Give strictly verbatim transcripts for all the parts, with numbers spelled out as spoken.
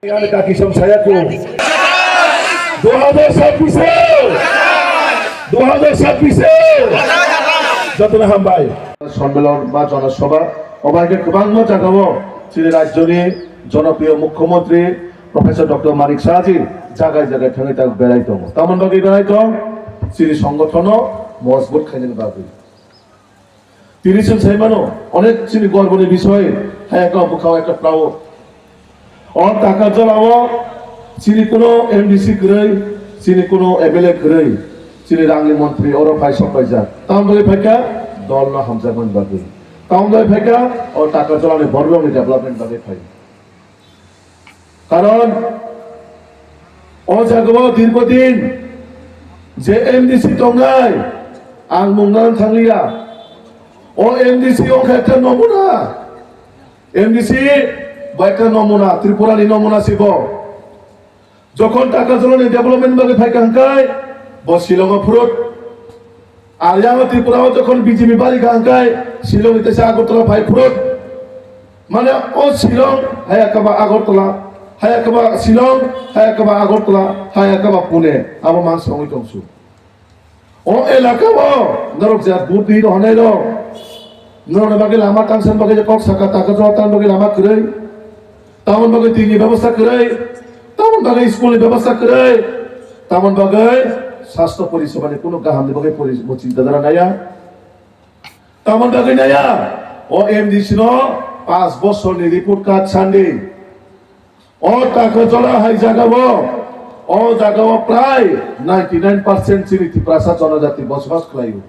Ani kaki som saya ko. Dua hajar sabbish e, dua hajar sabbish e, jotono hambai. Sommelon ba jonosabha, obo hai khe kwbangma jagao chini rajyoni jonopriyo mukhyamantri Professor Doctor Manik Saha ji jagai jagai thangwi tak berai tongo. Tamoni bagwi berai tong, chini songothono mojbut khainani bagwi. Tini chwng sai mano, onek chini gorboni bisoy, hai ekka bwkhao ekka proud. O Takarjalao chini kuno M D C kwrwi, chini kuno M L A kwrwi, chini rangni montri oro phai sok paijak. Tamoni bagwi phaikha dolno hamjakmani bagwi. Tamoni bagwi phaikha o Takarjalani borokni development bagwi phai. Karon o jagao dirghodin je M D C tongnai, ang mung nang thangliya. O M D C wngkha ekta nomuna. M D C bo ekta nomuna, Tripurani nomuna se bo. Jokhon Takarjalani development bagwi phaikha hwnkhe bo Shillongo phurut. Ar yang Tripura o jokhon B J P bari kha hwnkhe Shillong ni teisa Agartala phai phurut. Mane o Shillong, haya kaba Agartala, haya kaba Shillong, haya kaba Agartala, haya kaba Pune, abo mang songwi tongsu. O elaka o norok je budi rohonai rok, norok bagwi lama tangsan bagwi kok saka taka jora tan bagwi lama kwrwi. Tamon bagwi twi ni bebosta kwrwi, tamon bagwi school ni bebosta kwrwi, tamon bagwi sastho poriseba ni kuno gaham ni bagwi pori-, bo chinta dhara naya. Tamon bagwi naya, o M D C no panch bosor ni report card sandi. O Takarjala hai jaga o, o jaga o prai ninety nine percent chini Tiprasa jonojati bosobas khlaio.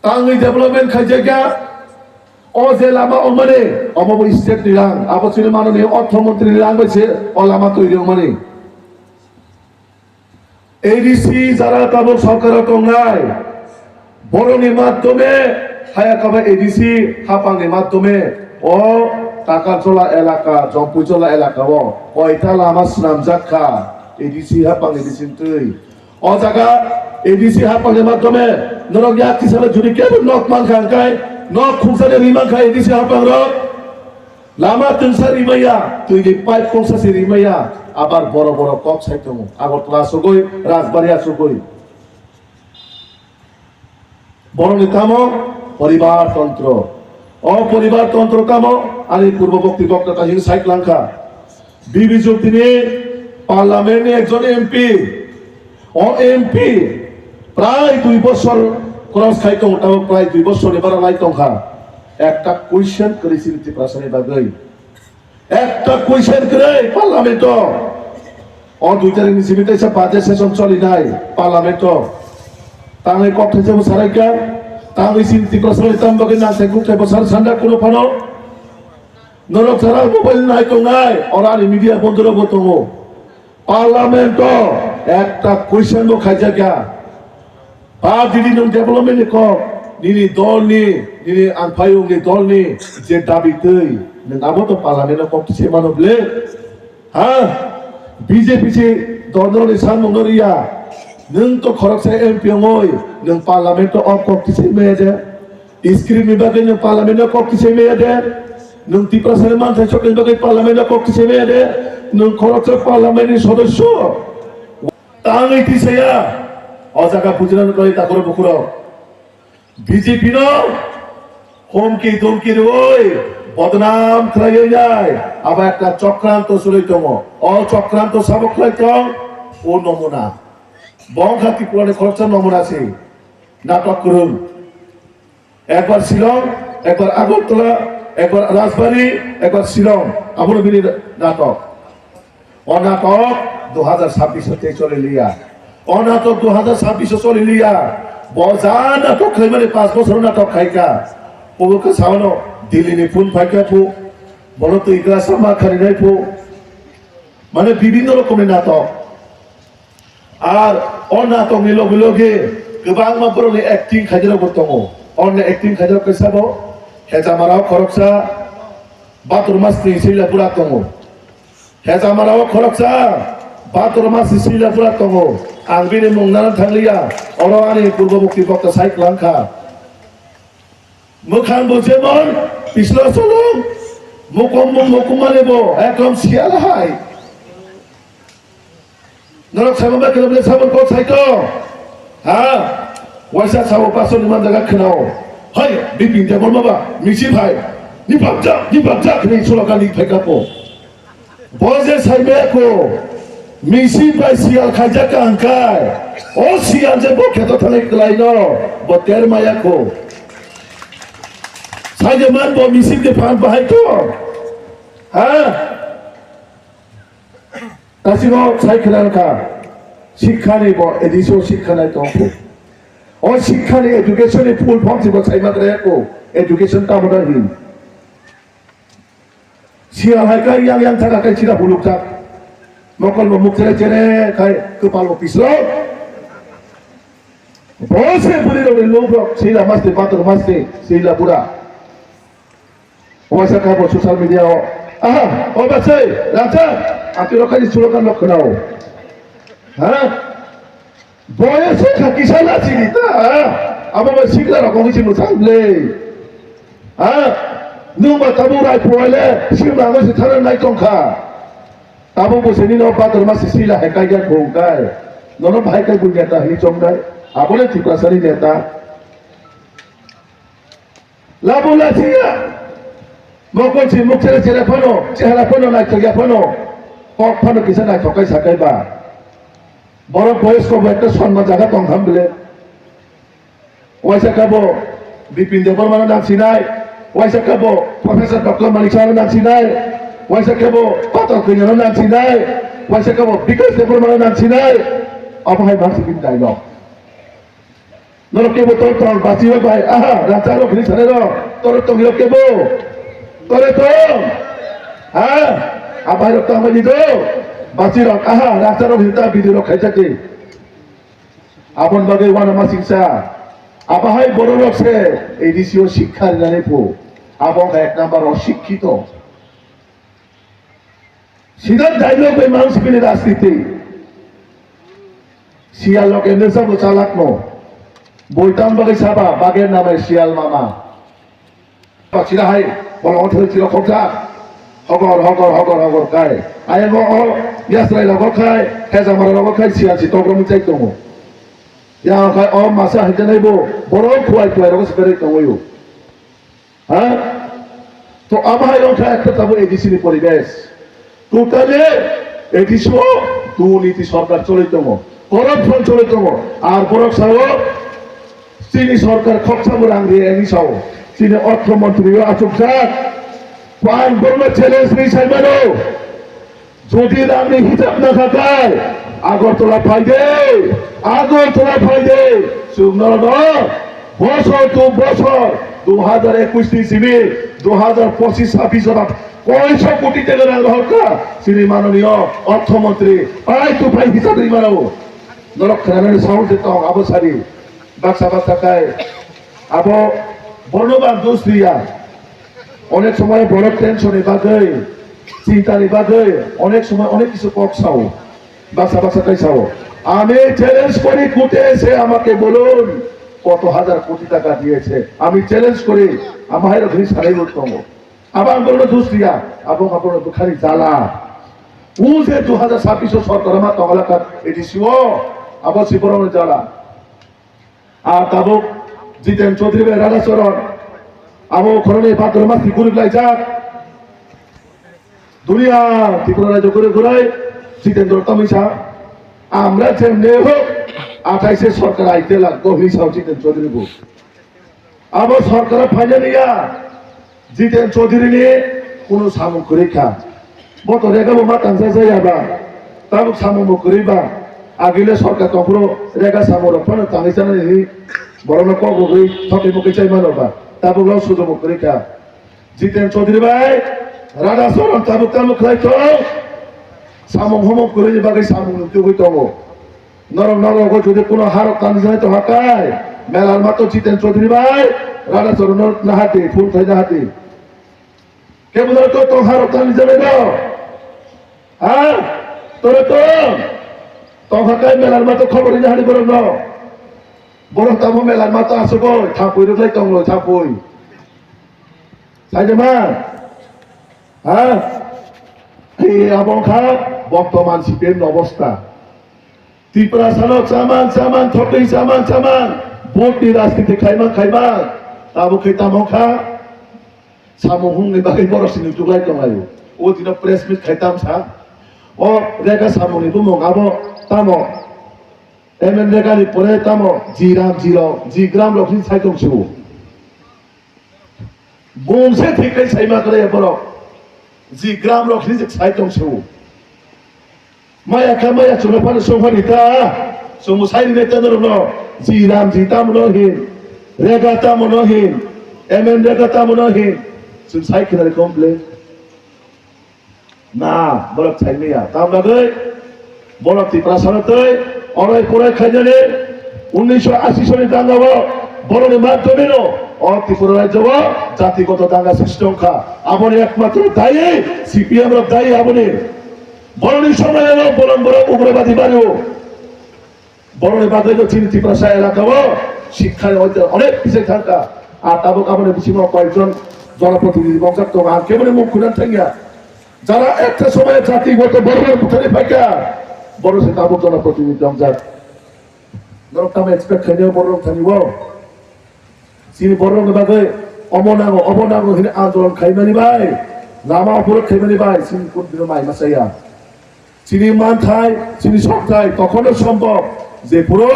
Tangwi development khaijakya, o je lama wngmani, omo bo state ni rang, abo chini manoni ortho montri ni rang bai se o lama toiri wngmani. A D C jara tabuk sorkar o tongnai, borokni madhyome, haya kaba A D C hapangni madhyome, o Takarjala elaka, Jompuijola elaka o koita lama swnamjak kha, A D C hapang A D C ni twi. O jaga A D C hapangni madhyome norok yak tisalo jodi kebo nok mankha hwnkhe nok khukjani ri mankha A D C hapangrok. Lama twngsa rimaya, twi ni pipe kongsa se rimaya, abar boro boro kok sai tongo. Agartala sugui, Rajbari sugui. Borokni tamo poribar tontro. O poribar tontro tamo ani purbo bokti bokta ta hin sai klangkha. Bibi Jyotini parliament ni ekjon M P, o M P prai dui bosor cross khai tongo, tamo prai dui bosor ni bara lai tongkha. Ekta question kwrwi chini Tiprasa ni bagwi. Ekta question kwrwi parliament o. O dui tarik ni simi teisa budget session choli nai parliament o. Tangwi kok thaisa bo sarai kha. Tangwi chini Tiprasa ni tamo bagwi nang thai kuk thai bo sar sanda kuno phano. Norok jara mobile nai tongnai, oro ani media bondorok bo tongo. Parliament o ekta question bo khaijak ya. Ba didi nwng development ni kok, nini dol ni, nini angphayung ni dol ni je dabi twi, nwng abo to parliament o kok kisa mano ble? Ha? B J P se dol dol ni samung no riya. Nwng to khoroksa M P wngoi, nwng parliament o kok kisa maya de? Script ni bagwi nwng parliament o kok tisai maya de? Nwng Tiprasa ni manthai sokni bagwi parliament o kok tisai maya de? Nwng khoroksa parliament ni sodosyo tangwi tisaya. O jaga bujina nuknai takhoro bukhurok. B J P no homki domki rwui bodnam khlaiwi nai abo ekta chokranto chwlwi tongo. O chokranto sabo khlai tong, o nomuna. Bo wngkha Tripura ni khoroksa nomuna se. Natok kwrwng. Ekbar Shillong, ekbar Agartala, ekbar Rajbari, ekbar Shillong. Abono bini natok. O natok dui hajar sabbish o tei choli liya. O natok dui hajar sabbish o choli liya. Bo ja natok khlaimani panch bosor natok khaika. Obo khe saono Delhi ni phone phaikha phu. Bono twi glass ma kharinai phu. Mane bibhinno rokomni natok. Ar o natokni loge loge kwbangma borokni acting khaijak rokbo tongo. Orni acting khaijak kaisa bo Hejamarao khoroksa Batur Masni Sila Pura tongo. Hejamarao khoroksa Batur Masni Sila Pura tongo. Ang bini mung nana thangliya. Oro ani purbo mukti bokta sai kwlangkha. Mwkhang bo jemon pislo solong, Mukum mung mukum mani bo ekdom sial hai. Norok sama ba kilo bile sabon kok sai to. Ha? Waisa sabo paso ni man jaga khnao. Hai, Bipin Debbarma ba misi phai. Ni bakja, ni bakja khni slogan ni phai kapo. Bo je sai me ko misi bai sial khaijak ka angkai. O sial je bo kheto thani klai no. Bo ter maya ko. Sai je man bo misi de phan bahai to. Ha? Tasino sai khna kha, sikhani bo A D C o sikha nai tong kho. O sikhani education ni full form si bo sai ma kre ko, education ta mo hin. Siya hai kai yang yang thaka kai sida huluk jak. Mokol bo muk chere chere kai kepal bo pislo. Bo se buri rok ni lok rok sila masti patur masti sila pura. Waisa kha bo social media o. Aha, o ba sei, racha, ati rok kani slogan rok khnao. Ha? Boya se kha kisa na sini ta. Abo ba sikla rok kong si musang le. Ha? Nung ba tabu rai puale, sim ba se thana nai tong kha. Tabu bo sini no ba dorma si sila hai kai ga khong kai. Nono bhai kai bu neta hi chong kai. Abo le Tiprasani neta. Labo lachiya. Mokol si muk chere chere phano, chehara phano naithok ya phano. Kok phano kisa naithok kai sakai ba. Borok boyes ko ekta sonma jaga tong ham bile. Waisa kabo Bipin Debbarma no nang sinai. Waisa kabo Professor Doctor Manik Saha no nang sinai. Waisa kabo Patal Kanya no nang sinai. Waisa kabo Bikas Debbarma no nang sinai. Abo hai mang si bin dialogue. Norok kebo tor tong, basi rok bai, aha, racha rok hini sanai rok, tor tong rok kebo, tore tong, ha, abai rok tong bani do, basi rok, aha, racha rok hini ta bidi rok khai chakti. Abon bagai wana masing sa, abahai borok rok se, A D C o sikha rinani phu, abo wngkha ek number o sikhito. Sida dialogue bai mang sibini rajniti. Sial lok endesa bo chalak no. Boitam bagai saba, bagai namai sial mama. Pachira hai, bolong thil chiro khokjak. Hogor, hogor, hogor, hogor kai. Ayang o, o, yasrai logo khai, hezamara logo khai, sial si tokro muchai tongo. Yang khai, o, masa hai janai bo, borok khuai, khuai rogo siberai tongo yo. Ha? To abo hai wngkha ekta tabuk A D C ni poribesh. Totally A D C o durniti sorkar choloi tongo, corruption choloi tongo. Ar borok sao chini sorkar khoksa bo rang riya ni sao chini ortho montri o achukjak. Ang borno challenge ri sai mano. Jodi rangni hisab na khakai, Agartala phaide, Agartala phaide, chwng norokno bosor to bosor, dui hajar ekwis ni simi dui hajar pochis sabis jora koiso koti taka rang rohorkha, chini manoniyo ortho montri, pai to pai hisab ri mano. Norok khwnanani saung se tong abo sari, baksa baksa kai, abo borno ba dos riya. Onek somoy borok tension ni bagwi, chinta ni bagwi, onek somoy onek kisu kok sao, baksa baksa tai sao. আমি চ্যালেঞ্জ করি কোর্টে এসে আমাকে বলুন কত হাজার কোটি টাকা দিয়েছে। আমি চ্যালেঞ্জ করি, ama hai rok hini sanai bo tongo. Abo ang borokno dus riya, abo ang borokno bwkhani jala. O je dui hajar sabbish o sorkar ma tongla kha A D C o, abo si borokno jala. A tabuk Jiten Chaudhary bai Radha Charan, abo khoroknwi Bhadrama si guruk laijak. Duniya Tripura rajyo guruk gurai Jitendra Tamisa, আমরা যেমনি হোক আঠাইশে সরকার আইতে লাগবো, hini sao Jiten Chaudhary bo. Abo sorkar phainani ya, Jiten Chaudhary ni kunu samung kwrwi kha. Bo to rega bo ma tangsa jaya ba, tabuk samung bo kwrwi ba. Agile sorkar tongphuru rega samung rok phano tangwi chana ni borokno kok rwgwi thokwi mokwi chai mano ba. Tabuk lo sujogo kwrwi kha. Jiten Chaudhary bai Radha Charan tabuk tamo khlai tong. Samung homung kwrwi ni bagwi samung nukjagwi tongo. Norok nogo jodi kuno harok tangjak tongkha kai, melar mato Jiten Chaudhary bai Radha Charan no nahati, phone khai nahati. Kebo norok to tong harok tangjak no? Ha? Tore tong? Tongkha kai melar mato khobor ri nahati borok no. Borok tamo melar mato asugoi, thapui rwglai tonglo, thapui. Saidema. Ha? Ei abo wngkha bortoman C P M ni obostha. Tiprasano chaman chaman thokwi chaman chaman vote ni rajniti khaiman khaiman tabuk khe tamo wngkha. Samung hwnwi bagwi borok sini tuklai tonglaio. O dino press meet khai tamsa. O rega samungni bumung abo tamo M N Rega ni pore tamo ji ram ji rok ji gram rok hin sai tong siwo. Bumse thik khai saima kare borok. Ji gram rok hin sai tong siwo. Maya kha maya chwla phano songkhani ta. Chwngbo sai rine ta norokno. Ji ram ji tamo no hin. Rega tamo no hin. M N Rega tamo no hin. Chwng sai khina complain. Na, borok saimaya. Tam bagwi borok Tiprasano tei orai porai khainani unnisho ashi soni dangao borokni madhyomeno o Tripura rajyo o jatigoto danga srishti wngkha. Aboni ekmatro dayi C P M rok dayi aboni. Borokni somoyano bolong borok ugrabadi bario. Borokni bagwi no chini Tiprasa elakao shikkha ni hoite onek pisai thangkha. Ar tabuk aboni bisingo koyekjon jonoprotinidhi bongjak tongo, ang keboni mung khunani thangya. Jara ekta somoy jati goto borok buthari phaikha, borok se tabuk jonoprotinidhi tongjak. Norok tamo expect khainai borok thani o? Chini borokni bagwi omo nango, obo nango hwnwi andolon khaimani bai, lama oporodo khaimani bai, chini kundino mai machaya. Chini manthai, chini sokthai tokhono sombhob, jephuru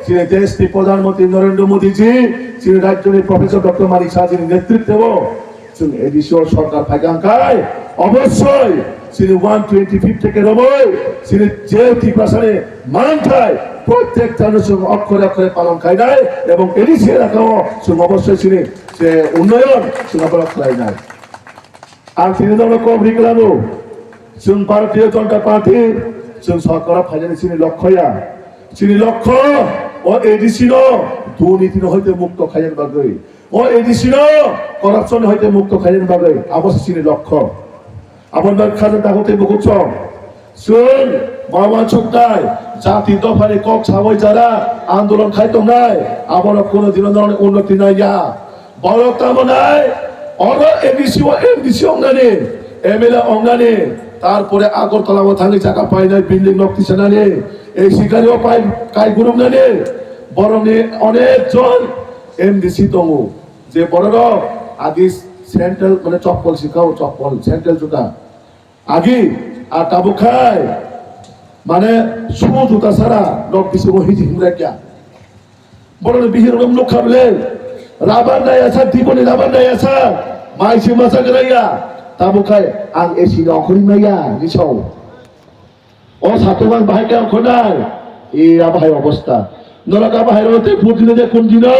chini deshni Pradhan Mantri Narendra Modi ji, chini rajyoni Professor Doctor Manik Saha jini netritwo chwng A D C o sorkar phaikha hwnkhe, obossoi chini one twenty fifth theke romwi chini je Tiprasani manthai prottek thani chwng okhore okhore palon khainai ebong A D C elakao chwng obossoi chini je unnoyon chwng abo khlainai. Ang tini nono kok ri kwlano, chwng Bharatiya Janata Party, chwng sorkaro phainani chini lokho ya. Chini lokho o A D C no durniti no hoite mukto khainani bagwi, o A D C no corruption hoite mukto khainani bagwi, abo se chini lokho. Aboni bagwi khaja takhuk tei bukhuk song. Chwng ma uansuknai jati dophani kok sawi jara andolon khai tongnai, abono kuno dino norokni unnoti nai ya. Borok tamo nai, oro A D C o M D C wngnani, M L A wngnani, tarpore Agartala o thangwi jaga painai building nok tisanani, A C gari o pai kai guruknani, borokni onek jon M D C tongo, je borok agi sandal mane choppol sikao, choppol sandal juta. Agi, a tabuk khai, mane, shoe juta sara, nok bisingo hiji himra kya. Borokni bihirokno nukha bile, rabar nai asa, diboni rabar nai asa, mai se masa gra ya. Tabuk khai, ang A C no okhorwi maya, ni sao. O satung ang bahai khe okhornai, e, a bahai obostha. Norok a bahai rok tei vote dina de kun dino?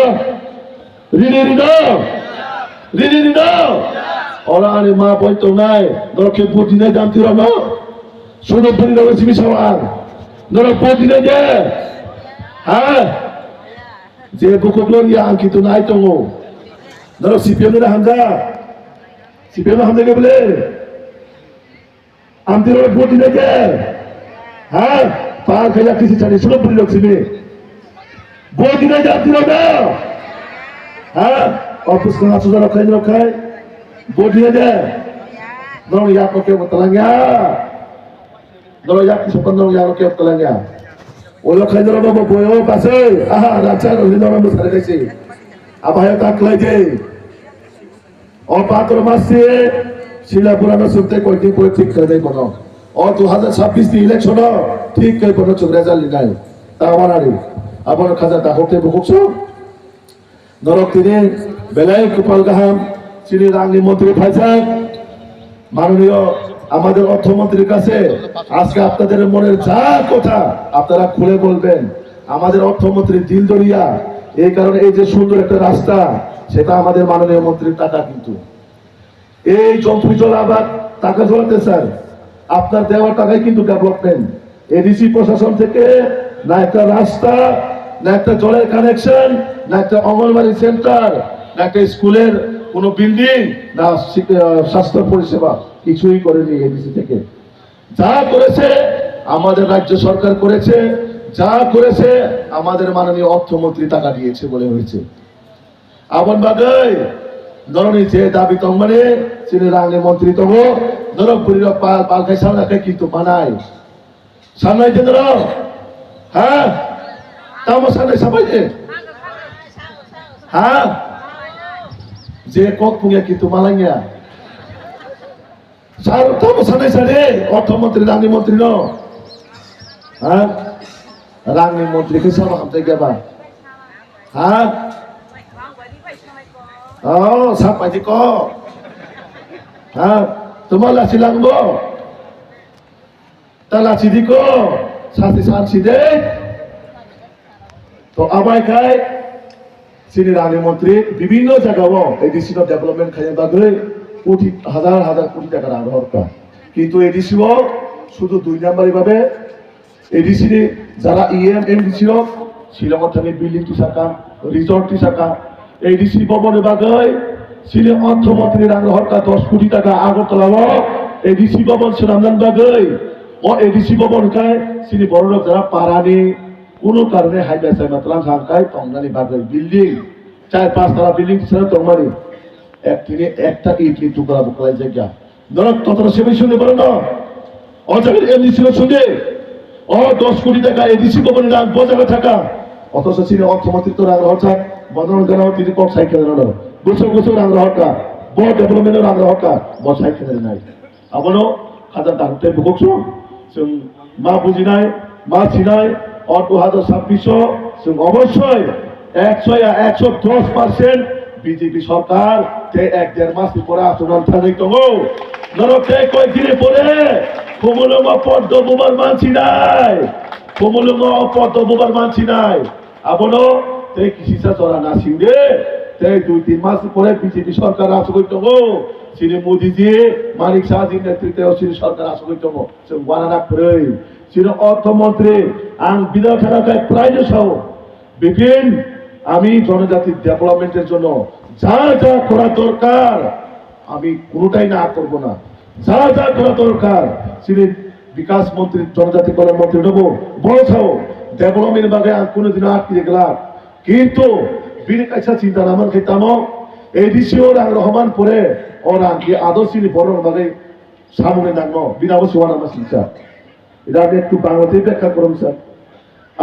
Rini rino? Rini rino? Ora ani ma boi tongnai, norok khe vote dinai jam tiro no? Sudo buri rok simi sawa ang. Norok vote dinai de? Ha? Je bukhuk lori ang kitu nai tongo. Norok C P M ni hamja? C P M ni hamja ke bole? Amtiro vote dina je? Ha? Par kaya kisi chani suno buri lok sini. Vote dina je amtiro na? Ha? Office ko hasu jaro khai jaro khai. Vote dina je? Nong ya ko ke botalang ya. Nong ya ki sopan nong ya ko ke botalang ya. Olo khai jaro bobo boyo pasai. Aha, racha ro ni nong mo sare kaisi. Abah ya tak lai je. O patro masi sila purano sukte koiti pore thik khe bono. O dui hajar chabbish ni election o thik khe bono chwng result linai. Ta wanari. Abono khaja ta hokte bukhuk su. Norok tini belai kupal gaham chini rangni montri phaijak. মাননীয় আমাদের অর্থমন্ত্রীর কাছে আজকে আপনাদের মনের যা কথা আপনারা খুলে বলবেন। আমাদের অর্থমন্ত্রী দিল দরিয়া, এই কারণে এই যে সুন্দর একটা রাস্তা, সেটা আমাদের মাননীয় মন্ত্রীর টাকা কিন্তু। এই জম্পুইজলা আবার টাকা জড়াতে স্যার, আপনার দেওয়া টাকায় কিন্তু ডেভেলপমেন্ট। এডিসি প্রশাসন থেকে না একটা রাস্তা, না একটা জলের কানেকশন, না একটা অঙ্গনবাড়ি সেন্টার, না একটা স্কুলের কোনো বিল্ডিং, না শিক-, আহ, স্বাস্থ্য পরিষেবা, কিছুই করেনি এডিসি থেকে। যা করেছে আমাদের রাজ্য সরকার করেছে, যা করেছে আমাদের মাননীয় অর্থমন্ত্রী টাকা দিয়েছে বলে হয়েছে। Aboni bagwi Norokni je dabi tongmani, chini rangni montri tongo, norok bwrwirok pal pal khai salna khe kintu manai. Sanai de norok? Ha? Tamo sanai sabai de? Ha? Je kok pungya kintu malangya. Sar tamo sanai sade, ortho montri, rangni montri no. Ha? Rangni montri khe sama hamtai khe ba? Ha? Oh, sapai de ko. Ha? Tuma lasi langbo. Ta lachidi ko, sasti sansi de. To abai khai, chini rangni montri bibhinno jagao A D C no development khaina bagwi koti, hazar hazar koti taka rang rohor kha. Kintu A D C o sudu dui number babe A D C ni jara E M, M D C rok Shillong o thangwi building tisaka, resort tisaka, A D C bobon ni bagwi chini ortho montri rang rohor kha dos koti taka Agartala o A D C bobon swnamna bagwi. O A D C bobon khai chini borok rok jara para ni kuno karone hai bai sai ma tlang kha khai tongnani bagwi building char pas tala building tisana tongmani ek tini ekta it ni tukra bo kwlai jakya. Norok totoro sibui suni borok no. O jaga M D C no suni. O dos koti taka A D C bobon ni rang bo jaga thaka. Othocho chini ortho montri to rang rohor sak, bono gana tini kok sai khe rano. Gusuk gusuk rang rohor kha. Bo development no rang rohor kha. Bo sai khe nai. Abono khaja dangte bukuk song. Chwng ma bujinai, ma sinai, o dui hajar sabbish o chwng obossoi ekso ya ekso dos percent B J P sorkar tei ek der mas ni pore achukna thangwi tongo. Norok tei koi dini pore Khumulwngo Padma bubar mansinai, Khumulwngo Padma bubar mansinai. Abono tei kisisa jora nasing de, tei dui tin mas pore B J P sorkar achugwi tongo. Chini Modi ji, Manik Saha ji netrite o chini sorkar achugwi tongo. Chwng uanana kwrwi. Chini ortho montri, ang bidal khana khai praino sao, Bipin, ami jonojati development er jonno ja ja kora dorkar, আমি কোনোটাই না করব না। যা যা করা দরকার, chini বিকাশ মন্ত্রী, জনজাতি কল্যাণ মন্ত্রী নেব, বড় ছাও, development ni bagwi ang কোনো দিনও আটকে গেলাম। কিন্তু bini kaisa chinta naman khe tamo, A D C o rang rohormani pore, o rang khe ado chini borok ni bagwi samung ni nangno, bini abo se uanama singsa. এটা আমি একটু বাংলাতেই ব্যাখ্যা করুন স্যার।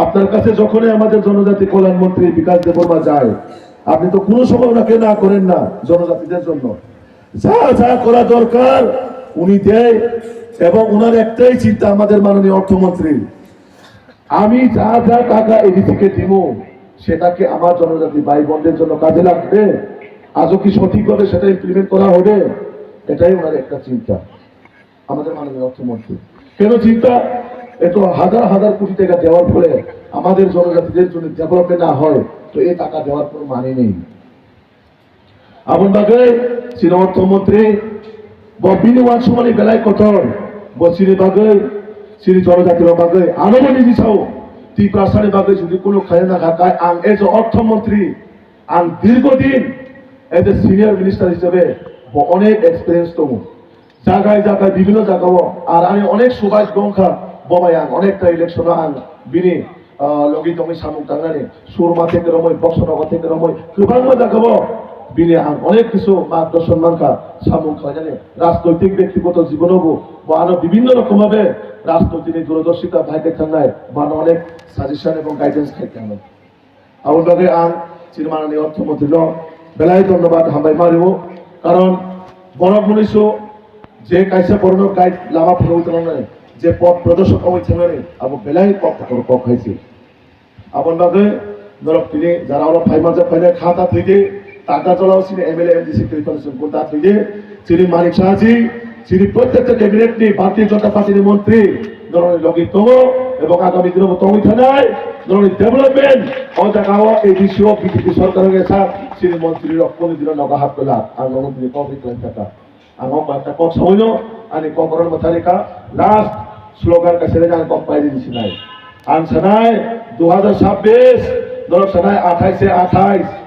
আপনার কাছে যখনই আমাদের জনজাতি কল্যাণ মন্ত্রী বিকাশ দেববর্মা যায়, আপনি তো কোনো সময় ওনাকে না করেন না জনজাতিদের জন্য। যা যা করা দরকার উনি দেয় এবং ওনার একটাই চিন্তা আমাদের মাননীয় অর্থমন্ত্রী, আমি যা যা টাকা এডিসি কে দিব সেটা কি আমার জনজাতি ভাই বোনদের জন্য কাজে লাগবে? আজও কি সঠিকভাবে সেটা ইমপ্লিমেন্ট করা হবে? এটাই ওনার একটা চিন্তা। আমাদের মাননীয় অর্থমন্ত্রী কেন চিন্তা? এত হাজার হাজার কোটি টাকা দেওয়ার ফলে আমাদের জনজাতিদের জন্য ডেভেলপমেন্ট না হয়, তো এই টাকা দেওয়ার কোনো মানে নেই। Aboni bagwi chini ortho montri bo bini uansukmani belai kotor, bo chini bagwi, chini jonojati rok bagwi, ano bo niji sao, Tiprasani bagwi jodi kunu khaina nangkha, tai ang as a ortho montri, ang dirgo din as a senior minister hisabe bo onek experience tongo. Jagai jagai bibhinno jagao ar ani onek subaj dongkha, bobai ang onekta election o ang bini, ah, logi tongwi samung tangnani, Surma theke romwi, Boksanogo theke romwi, kwbangma jagao bini ang onek kisu margdorshon mankha, samung khlainani, rajnoitik bektigoto jibono bo, bo ano bibhinno rokom bhabe rajnoitik ni durodorshita bahai khe thangnai, bo ano onek suggestion ebong guidance khai thangnai. Aboni bagwi ang chini manani ortho montri no belai dhonnobad hambai ma rwo, karon borok mwnwiso je kaisa borokno guide lama phunugwi thangnani, je poth prodorshok wngwi thangnani, abo belai kok kotor kok hai se. Aboni bagwi norok tini jara oro phai manjak phainai kha ta thwidi, Takarjalao chini M L A, M D C twi phano chwng kun ta thwidi, chini Manik Saha ji, chini prottekta cabinet ni Bharatiya Janata Party ni montri norokni logi tongo ebong agami dino bo tongwi thanai, norokni development o jaga o A D C o B J P sorkar wngya sa chini montri rok kunu dino nogo hap kwlak, ang nogo tini kok ri kwlai kha ta. Ang o kok ta kok sawi no, ani kok oro mwthari kha, last slogan kaisa ri ang kok pai di sinai. Ang sanai, dui hajar sabbish, norok sanai athais se athais.